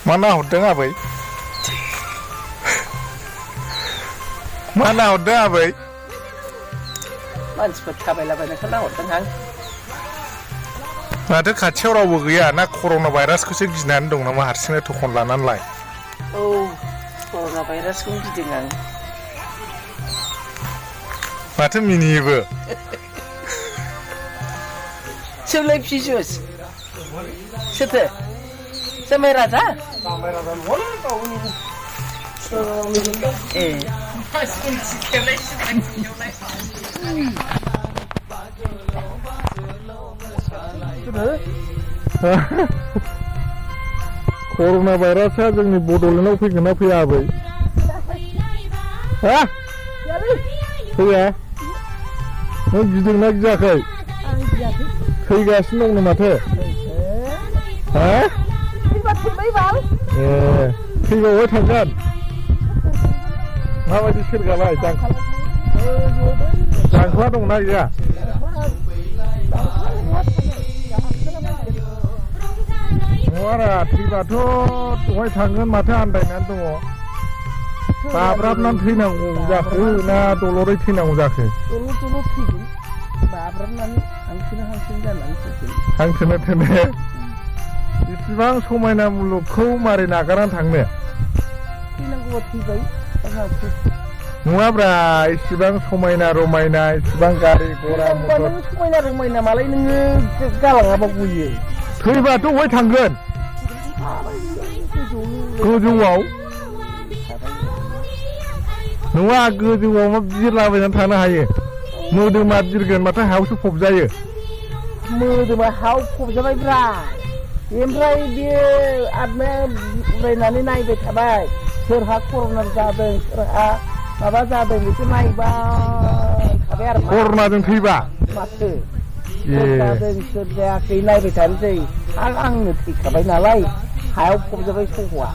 मा नाहरदों आबै मा नाहरदों आबै मानसिफोर थाबायलाबायनायखौ नाहरदोंहां माथो खाथियाव रावबो गैया ना कर'ना भाइरासखौसो गिनानै दं नामा हारसिंनो थखन लानानैलाय औ कर'ना भाइरासखौनो गिदों आं माथो मिनियोबो सोरलाय फिजुस सोरथो जामाइ राजा ए कर'ना भाइरासआ जोंनि बड'लेण्डआव फैगोन ना फैया आबै हा फैया नों गिदोंना गियाखै थैगासिनो दंनो माथो हा ए थैबावबाय थांगोन माबायदि सोरगालाय जांख्ला दंना गैया नङारा थैबाथ' दहाय थांगोन माथो आन्दायनानै दङ बाब्राबनानै थैनांगौ जाखो ना दलरै थैनांगौ जाखो दलर थैगोन बाब्राबनानै हांसोनो जानानै थैगोन हांसोनो थोनो इसिबां समायना मुलुगखौ मारै नागारनानै थांनो थैनांगौबा थैबाय नङाब्रा इसिबां समायना रमायना इसिबां गारि घोड़ा मटर समायना रमायना मालाय नोङो गालाङाबा गयो थैबाथ' बहाय थांगोन गोजौआव नङा गोजौआव मा बिरलाबायनानै थानो हायो मोदोमा बिरगोन माथो हायावसो फबजायो मोदोमा हायाव फबजाबायब्रा ओमफ्राय बे आत्माया उरायनानै नायबाय थाबाय सोरहा कर'ना जादों सोरहा माबा जादों बेखौ नायबाय थाबाय आरो कर'नाजों थैबा माथो सोर जादों सोर जायाखै नायबाय थानोसै आंनो थैखाबाय नालाय हायाव फबजाबाय सह'आ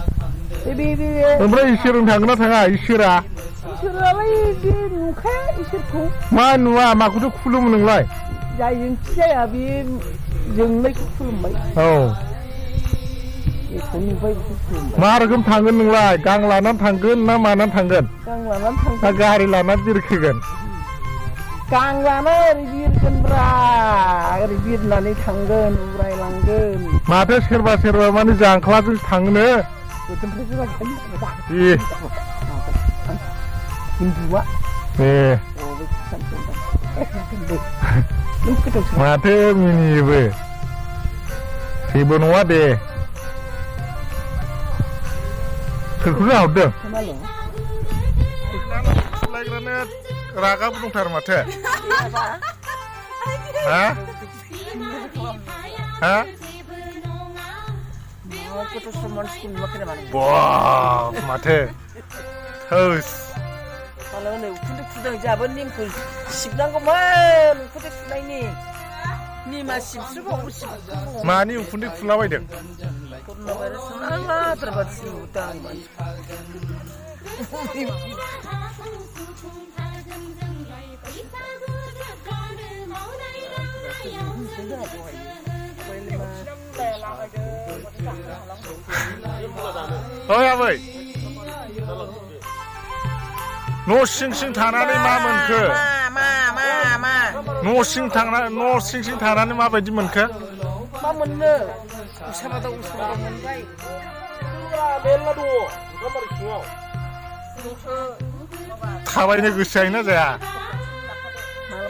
ओमफ्राय इसोरजों थांगोन ना थाङा इसोरालाय बे नुखाया इसोरखौ मा नुवा माखौथो खुलुमो नोंलाय जायजोंखि जाया बे जोंनायखौ खुलुमबाय औ बेखौ नुबाय बेखौ खुलुमबाय मा रोखोम थांगोन नोंलाय गां लानानै थांगोन ना मानानै थांगोन गां लानानै थांगोन ना गारि लानानै बिरखोगोन गां लाना ओरै बिरगोनब्रा ओरै बिरनानै थांगोन उरायलांगोन माथो सोरबा माने जांख्लाजों थाङोनो हिन्दुआ माथो मिनियोबो जेबो नङा दे सोरखौ जाहरदों लायग्रानो रागाबो दंथारो माथो हा हा माथो थोस मालाय उखुन्दै फुदों जाबो निमखौ सिबनांगौमोन उखुन्दै फुनायनि निमा सिबस्रोबावो मानि उखुन्दै फुलाबायदों कर'ना भाइरास आद्राबा सिबुदां ओइ आबै न' सिं थानानै मा मोनखो न' सिं थानानै माबायदि मोनखो मा मोननो उसुरादा मोनबाय मेरला दङ ओंखाम सिङाव थाबायनो गोसो जायोना जाया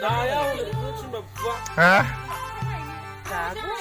जाया हनै थिनबा बुवा हा जागौ